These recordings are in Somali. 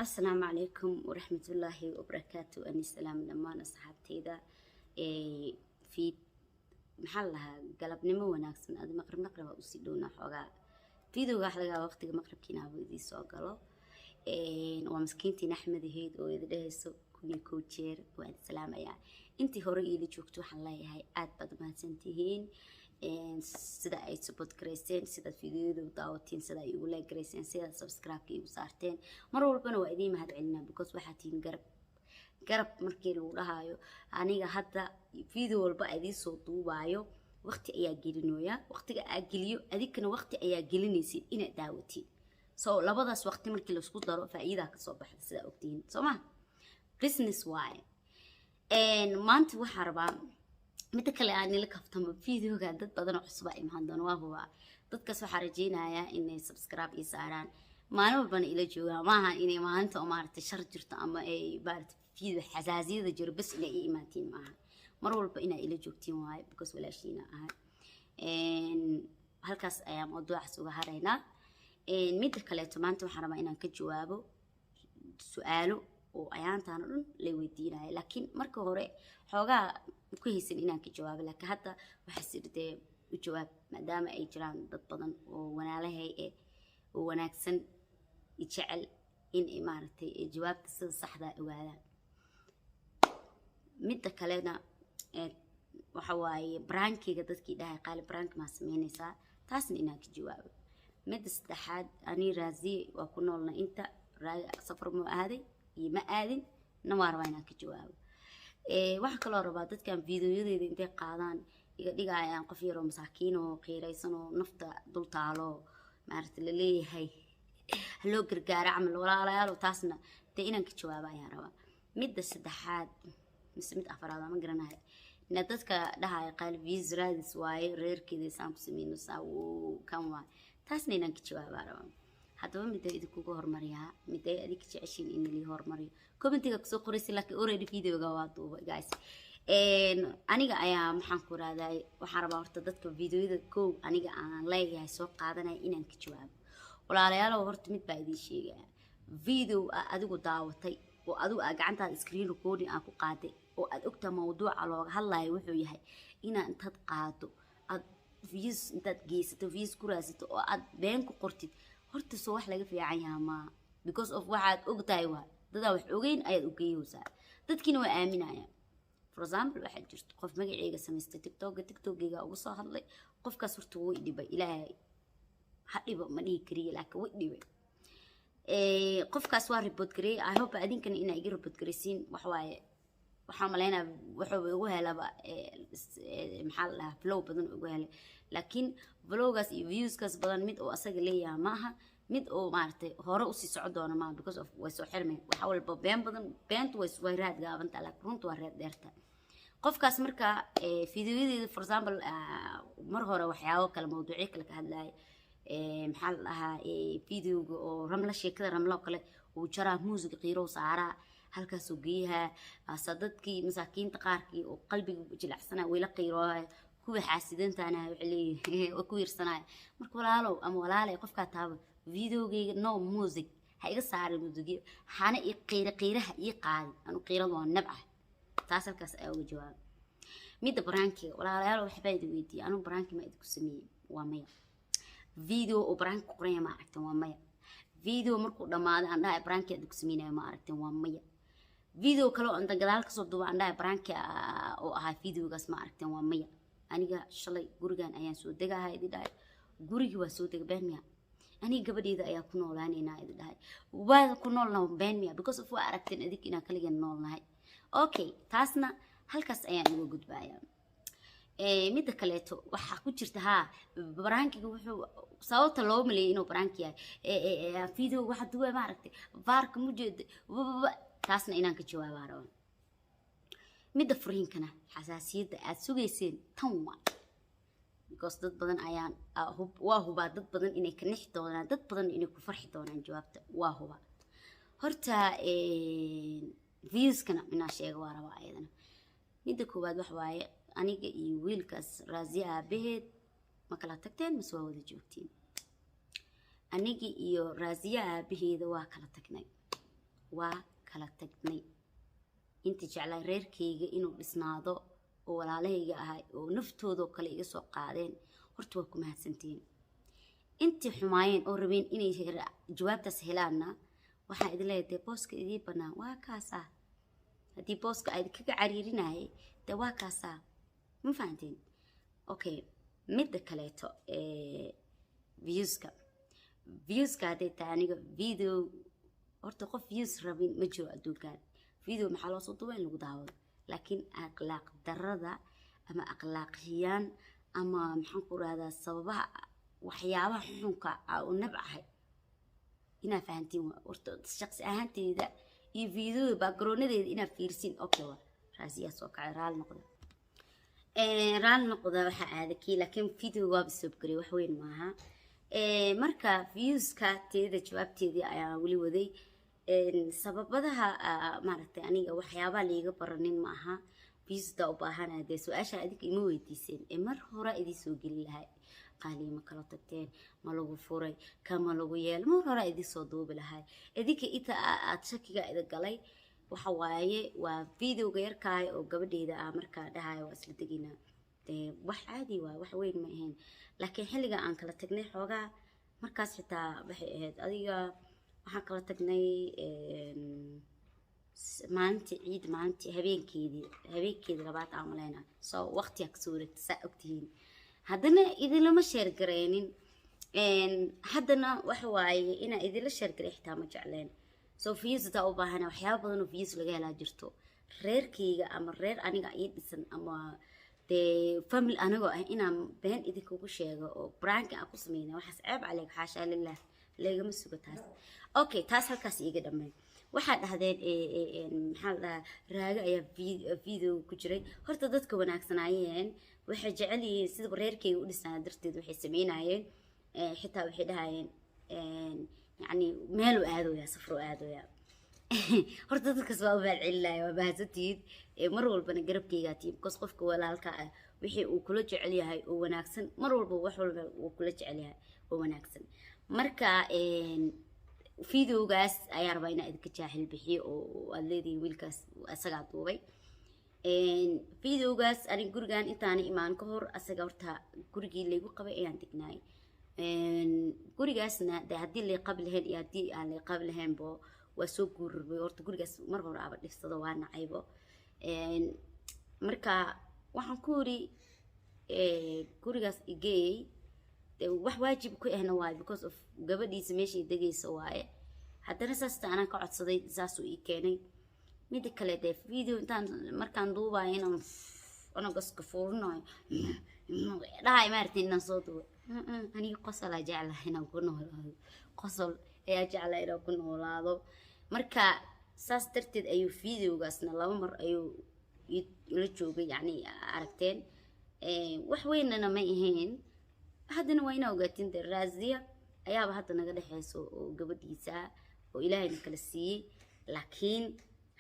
Asalaamu calaykum waraxmatullaahi wabarakaatu. Ani salaam dhammaan asxaabteyda. Fiid, maxaa la dhahaa, galabnimo wanaagsan. Adi maqrib, maqrib aa usii dhownaa xoogaa. Videoga waxa laga yaabaa waqtiga maqribkiina aba idii soo galo. Waa maskiintiin Axmed ahayd oo idi dhehayso 1001 jeer waa idin salaamayaa. Intii hore iila joogto waxaan leeyahay aad baad umahadsantihiin sida ay support garayseen, sidaad videoyada u daawateen, sida ay igu like garayseen, sidaad subscribe-ka igu saarteen. Mar walbana waa idiin mahad celinaa because waxaa tihiin garab. Garab markii lagu dhahaayo, aniga hadda video walba idiin soo duubaayo waqti ayaa gelinooya. Waqtiga aa geliyo, adinkana waqti ayaa gelinaysid inaad daawatiin. So labadaas waqti markii laisku daro, faa'iidaa kasoo baxda, sidaa ogtihiin. Soo ma business waaye? Maanta waxaa rabaa midda kale aan nila kaftamo. Videoga dad badan oo cusubaa imaan doona, waa hubaa. Dadkaas waxaa rajeynayaa inay subscribe ii saaraan, maalin walbana ila joogaan. Maaha inay maalinta oo maaragtay shar jirto ama ay maaragtay video xasaasiyada jiro bas inay ii imaatiin maaha. Mar walba inaa ila joogtiin waaye because walaashiina ahay. Halkaas ayaa mawduucaas uga haraynaa. Midda kaleeto, maanta waxaan rabaa inaan ka jawaabo su-aalo oo ayaantaan oo dhan la weydiinaya, laakiin marka hore xoogaa ku haysan inaan ka jawaabo, laakiin hadda waxaa sirdee u jawaab, maadaama ay jiraan dad badan oo walaalahay eh oo wanaagsan, jecel in ay maaragtay jawaabta sida saxda ogaadaan. Midda kalena waxa waaye prankiga. Dadkii dhahay, "Qaali, prank maa sameynaysaa?" Taasna inaan ka jawaabo. Midda saddexaad, ani Raaziye waa ku noolna inta safar muu aaday iyo ma aadin na waa rabaa inaan ka jawaabo. Waxaa kaloo rabaa dadkan videoyadeeda intay qaadaan iga dhigayaan qof yaroo masaakiin oo qiiraysan oo nafta dul taalo, maaragta la leeyahay haloo gargaara camal. Walaalayaal, taasna dee inaan ka jawaabo ayaan rabaa. Midda saddexaad mise mid afaraad ma garanayo na, dadka dhahaya, "Qaali views raadis waaye, reerkeeda isaan ku sameyno saa kan waaye," taasna inaan ka jawaabaa rabaa. Haddaba midda idinkuga hormariyaa, midday adinka jeceshiin in lii hormariyo, commentiga kusoo qoraysa, laakiin already videoga waa duubay, guys. Aniga ayaa, maxaan ku rahday, waxaan rabaa horta dadka videoyada kow aniga aan leeyahay soo qaadanaya inaan ka jawaabo. Walaalayaalow, horta mid baa idiin sheegaya: video aa adigu daawatay oo adigu aa gacantaada screen recording aa ku qaaday oo aad ogtaa mawduuca looga hadlayo wuxuu yahay, inaad intaad qaado aad views intaad geysato, views ku raadsato oo aad been ku qortid, horta soo wax laga fiican yaha maaha, because of waxaad ogtahay waa dadaa wax ogeyn ayaad ogeyhaysaa, dadkiina waa aaminayaan. For example, waxaa jirto qof magaceyga samaystay TikToka, TikTokeyga uga soo hadlay. Qofkaas horta wuu dhibay, Ilaahay ha dhibo ma dhihi kariya, laakiin way dhibay. Qofkaas waa report gareeyay. I hope adinkana inaa iga report gareysiin. Waxawaaye, waxaa malaynaa wuxuu igu helaba, maxaa la dhahaa, follow badan ugu helay, laakiin followgaas iyo viewskaas badan mid oo asaga leeyaha ma aha, mid oo maaragtay hore usii socon doona maaha, because of way soo xirmeen. Waxa walba been badan, beentu way raad gaabantaa, laakiin runtu waa raad dheerta. Qofkaas marka videoyadeeda, for example, mar hore waxyaabo kale, mawduucyo kale ka hadlaaya, maxaa la dhahaa, videoga oo Ramla, sheekada Ramla oo kale uu jaraa, muusiga qiirow saaraa, halkaasuu geeyahaa asa. Dadkii masaakiinta qaarkii oo qalbiga jilacsana wayla qiiroohaya, kuwii xaasidantana waxay leeyihiin waa ku wiirsanaya. Marka walaalow ama walaalay, qofkaa taaba videogayga no music ha iga saarin, muusigyo hana ii qiira, qiiraha ii qaadin. Anu qiirada waa nabcah. Taas halkaas ayaa uga jawaaba. Midda prankiga, walaalayaal, waxbaa idin weydiiyey: anu pranki ma idinku sameeyey? Waa maya. Video oo prank ku qoranya ma aragteen? Waa maya. Video markuu dhammaaday aan dhahay pranki aad ku sameynaya ma aragteen? Waa maya. Video kale oo inta gadaal kasoo duuba aan dhahay pranki oo ahaa videogaas ma aragteen? Waa maya. Aniga shalay gurigan ayaan soo degaha idi dhahay, gurigii waa soo dega. Been miya? Aniga gabadheeda ayaa ku noolaaneynaa idi dhahay, waa ku noolnaha. Been miya? Because of waa aragteen adig inaan kaligeen noolnahay. Okay, taasna halkaas ayaan uga gudbayaa. Midda kaleeto waxaa ku jirta haa, prankiga wuxuu sababta loo maleeyay inuu pranki yahay video waxa duwa, maaragtay, vaarka mujeeda. Taasna inaan ka jawaabaa raba. Midda furiinkana, xasaasiyadda aad sugayseen tan waa because dad badan ayaan waa hubaa dad badan inay ka nixi doonaan, dad badan inay ku farxi doonaan jawaabta, waa hubaa. Horta viewskana inaan sheega waa rabaa ayadana. Midda koowaad wax waaye, aniga iyo wiilkaas Raasiya aabaheed ma kala tagteen mase waa wada joogtiin? Aniga iyo Raasiya aabaheeda waa kala tagnay. Waa kala tagnay. Inta jeclaa reerkayga inuu dhisnaado oo walaalahayga ahay oo naftoodoo kale iga soo qaadeen, horta waa ku mahadsantihiin. Intii xumaayeen oo rabeen inay jawaabtaas helaanna, waxaan idin leeyahay, dee booska idii bannaan waa kaasaa. Haddii booska aad kaga cariirinayay, dee waa kaasaa. Ma fahanteen? Okay, midda kaleeto, viewska hadday tahay, aniga video horta qof views rabin ma jiro adduunkan. Video maxaa loo soo duuba? In lagu daawado. Laakiin akhlaaq darada ama akhlaaqiyaan ama, maxaan ku rahdaa, sababaha waxyaabaha xunka aa u nabcahay inaa fahantiin waa horta shaqsi ahaanteyda iyo videoda backgroundadeeda inaa fiirsin. Okay, waa Raasiyaa soo kacay. Raali noqda, raali noqda. Waxaa aada kii, laakiin video waaba soo garay, wax weyn maaha. Marka viewska teeda jawaabteedii ayaa weli waday. Sababadaha, maaragtay, aniga waxyaabaha liiga baranin ma aha viewsda u baahana. Dee su-aasha adinka ima weydiiseen ee mar hore idin soo geli lahay: "Qaaliya, ma kala tagteen? Ma lagu furay? Kama lagu yeelay?" Mar hore idin soo duubi lahay. Idinka inta aad shakiga ida galay waxa waaye waa videoga yarkaay oo gabadheyda ah markaa dhahayo waa isla degaynaa. Dee wax caadi waay, wax weyn ma ahayn. Laakiin xilliga aan kala tagnay xoogaa markaas xitaa waxay ahayd, adiga waxaan kala tagnay maalintii ciid, maalintii habeenkeedii labaad aan maleyna. So waqtiyaa kasoo wareegta, saa ogtihiin. Haddana idinlama share gareynin. Haddana waxa waaye inaa idinla share garay xitaa ma jecleen. So views hadaa u baahana, waxyaaba badan oo views laga helaa jirto. Reerkayga ama reer aniga ii dhisan ama dee family anigoo ah inaan been idinkugu sheego oo prank aan ku sameyna, waxaas ceeb caleyk, xaashaa lilah, lagama sugo taas. Okay, taas halkaas iiga dhammeyn. Waxaad dhahdeen, maxaa la dhahaa, Raago ayaa video ku jiray. Horta dadka wanaagsanaayeen waxay jecel yihiin sida reerkayga u dhisnaa darteed waxay sameynayeen, xitaa waxay dhahayeen, yacni, meeluu aadooyaa, safruu aadooyaa. Horta dadkaas waa u mahad celinaya, waa mahadsantihiid. Mar walbana garabkaygaa tihiin, because qofka walaalka ah wixii uu kula jecel yahay oo wanaagsan, mar walba wax walba uu kula jecel yahay oo wanaagsan. Marka videogaas ayaa rabaa inaa idinka jaahil bixiyo oo aad leedihiin wiilkaas asagaa duubay videogaas. Aniga gurigan intaana imaan ka hor, asaga horta gurigii laygu qabay ayaan degnaay. Gurigaasna de haddii lay qabi lahayn iyo haddii aan lay qabi lahaynbo, waa soo guurarbay. Horta gurigaas mar hore aba dhifsado, waa nacaybo. Marka waxaan ku yiri, gurigaas igeey. Wax waajib ku ahna waaye, because of gabadhiisa meeshay degaysa waaye. Haddana saasta anaan ka codsaday, saasuu ii keenay. Mida kale, dee video intaan markaan duubayo inaan anagoska fuurinayo dhahay, maaragtay, inaan soo duubay. Aniga qosolaa jeclaha inaan ku noolaado, qosol ayaa jeclaa inaan ku noolaado. Marka saas darteed ayuu videogaasna laba mar ayuu ila joogay, yacni aragteen. Wax weynana ma ahayn. Haddana waa inaa ogaatiin, dee Raasiya ayaaba hadda naga dhexeyso oo gabadhiisa oo ilaahayna kala siiyey. Laakiin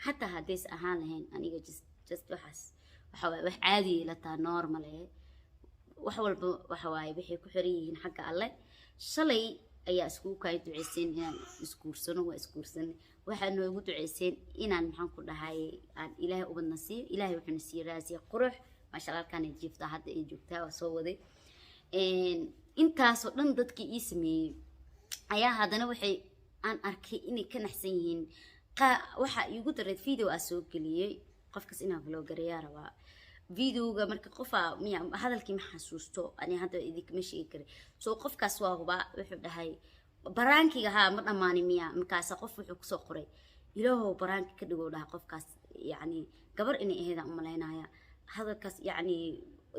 xataa haddays ahaan lahayn, aniga just waxaas waxa waaye wax caadiya ila taha, normal wax walba waxa waaye waxay ku xiran yihiin xagga Alle. Shalay ayaa iskugu kaay duceyseen inaan isguursano, waa isguursanay. Waxaa noogu duceyseen inaan, maxaan ku dhahay, aan Ilaahay ubadna siiyo. Ilaahay wuxuuna siiyey Raasiya qurux, maasha Allah. Halkaan ay jiiftaa, hadda ay joogtaa, waa soo waday. Intaasoo dhan dadkii ii sameeyey ayaa haddana waxay aan arkay inay ka naxsan yihiin. Waxaa iigu dareed video aa soo geliyey, qofkas inaan vloggareeyaa rabaa videoga. Marka qofaa miya hadalkii ma xasuusto ani, hadda idinkama sheegi kara. So qofkaas waa hubaa, wuxuu dhahay, "Prankiga haa ma dhammaanin miya?" Markaasa qof wuxuu kusoo qoray, "Ilaahow pranki ka dhigow," dhaha qofkaas. Yacni gabar inay ahayd aan umalaynaya hadalkaas. Yacni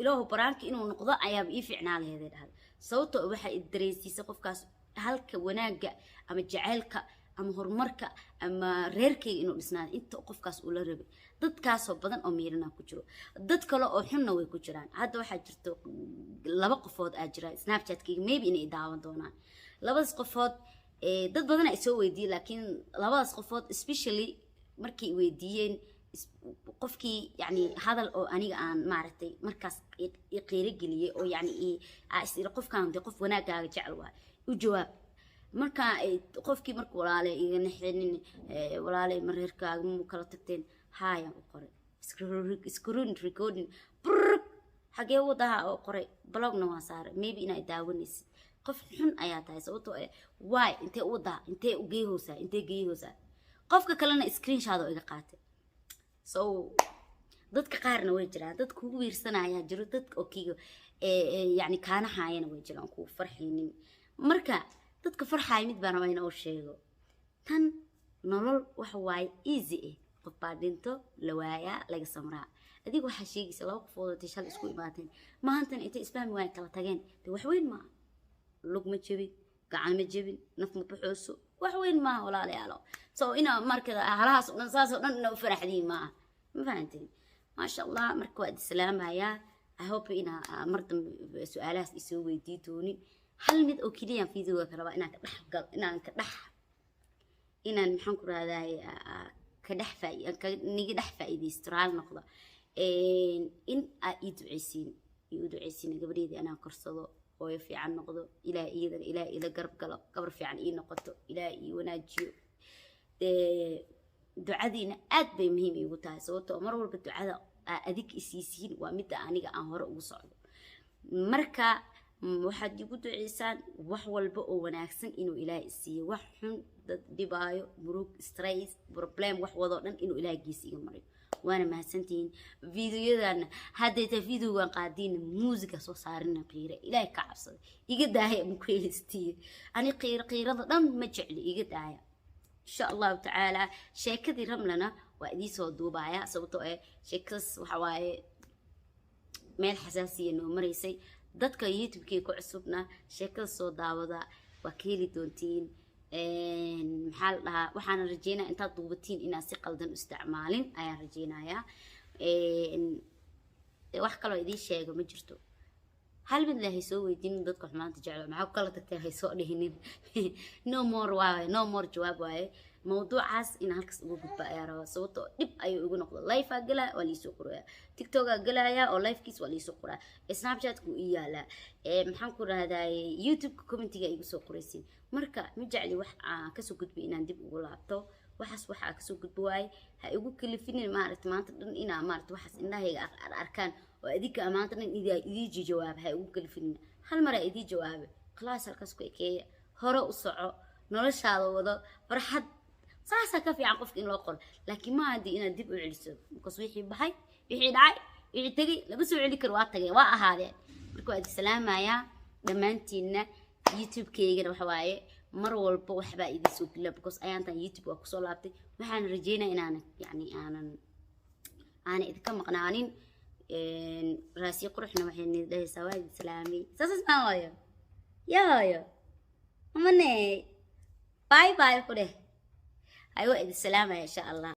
"Ilaahow pranki inuu noqdo ayaaba ii fiicnaa laheeday," dhahday. Sababtoo waxay dareensiisay qofkaas halka wanaagga ama jacaylka ama horumarka ama reerkayga inuu dhisnaado inta qofkaas uu la rabay. Dadkaasoo badan oo miirana ku jiro, dad kale oo xunna way ku jiraan. Hadda waxaa jirto laba qofood aa jira Snapchatkayga, maybe inay daawan doonaan labadaas qofood. Dad badan ay soo weydiiyey, laakiin labadaas qofood especially markay weydiiyeen, qofkii yani hadal oo aniga aan maaragtay markaas i qiiro geliyey oo yani is iri qofkan de qof wanaagaaga jecel waay, u jawaab. Marka qofkii marka, "Walaale, iga naxinin, walaale, mareerkaaga mu kala tagteen?" Haayaan u qoray, screen recording brrr, xagee wadaha oo qoray, block-na waan saaray. Maybe inaa daawanaysid, qof xun ayaa tahay, sababtoo eh waay intee u wadaa, intee u geeyhoosaa, intee geeyhoosaa? Qofka kalena screenshot oo iga qaatay. So dadka qaarna way jiraan, dad kugu wiirsanayaa jiro, dad oo kiga yani kaanahaayana way jiraan, kugu farxaynin. Marka dadka farxaaya mid baan rabaa inoo sheego: tan nolol waxa waaye easy ah. Qof baa dhinto, la waayaa, laga samraa. Adiga waxaa sheegaysa laba qofood oo intay shal isku imaateen, maantan intay isfahmi waayeen kala tageen. De wax weyn maaha, lug ma jebin, gacan ma jebin, naf ma baxooso, wax weyn maaha, walaalayaalo. So inaa marka halahaas o dhan, saas oo dhan ina u faraxdiin maaha, ma fahanteen? Maasha Allah. Marka waa islaamayaa. I hope inaa mar dambe su-aalahaas isoo weydii doonin. Hal mid oo keliyaan videoga ka rabaa inaan ka dhex gal, inaan ka dhex, inaan, maxaan ku rahdaay, ka dhex niga dhex faa'iidaysto, raali noqdo, in aa ii duceysiin, ii u duceysiin gabadheedii anaan korsado, hooyo fiican noqdo, Ilaah iyadana Ilaah ila garab galo, gabar fiican ii noqoto, Ilaah ii wanaajiyo. Ducadiina aad bay muhiim iigu tahay, sababtoo mar walba ducada aa adig isiisiin waa midda aniga aan hore ugu socdo. Marka waxaad igu duceysaan wax walba oo wanaagsan inuu Ilaah isiiyo, wax xun, dad dhibaayo, murug, stress, problem, wax wadoo dhan inuu Ilaah gees iga mariyo. Waana mahadsantihiin. Videoyadan haddayta videogan qaadiina, muusiga soo saarina, qiira Ilaahay ka cabsaday, iga daaya mukuheystiye. Ani qiiro, qiirada dhan ma jecli, iga daaya. Insha Allahu tacaala sheekadii Ramlana waa idiin soo duubaya, sababtoo eh sheekadaas waxa waaye meel xasaasiya noo maraysay. Dadka YouTube-kii ku cusubna sheekada soo daawada, waa ka heli doontiin. Maxaa la dhahaa, waxaana rajeynaya intaad duubatiin inaad si qaldan u isticmaalin ayaan rajeynayaa. Wax kaloo idiin sheego ma jirto. Hal mid le haysoo weydiinin, dadka xumaanta jeclo, "Maxaa ku kala tagteen?" Haysoo dhihinin. No more waaye, no more jawaab waaye. Mawduucaas in halkaas uga gudba ayaa rabaa, sababtoo dhib ayuu igu noqdo. Live-aa galaya, waa liisoo qoraya. TikTok-aa galaya oo live-kiis waa liisoo qoraa. Snapchat-ku ii yaalaa, maxaan ku rahdaye, YouTube-ka comment-iga igu soo qoraysiin. Marka ma jecli wax aan kasoo gudbay inaan dib ugu laabto. Waxaas waxaa kasoo gudbo waaye, ha igu kalifinin, maaragta, maanta dhan inaa, maaragta, waxaas indhahayga arkaan oo adinka maanta dhan idii jawaaba, ha igu kalifinin. Hal maraa idii jawaaba, khalaas, halkaas ku ekeeya. Hore u soco, noloshaada wado, farxad saasaa ka fiican qofka in loo qoro. Laakiin ma haddii inaad dib u celiso, markaas wixii baxay, wixii dhacay, wixii tegay lama soo celi karo, waa tageen, waa ahaadeen. Marka waa idin salaamayaa dhammaantiinna. YouTube-keygana waxa waaye mar walba waxbaa idin soo gelina, because ayaantan YouTube waa kusoo laabtay. Waxaan rajeynaya inaanan, yani, aanan idinka maqnaanin. Raasiyo quruxna waxay nid dhahaysaa, "Waa idin salaamay." Saasas maa hooyo? Ya hooyo mamane, bye bye ku dheh. Hay, waa idin salaamaya insha Allah.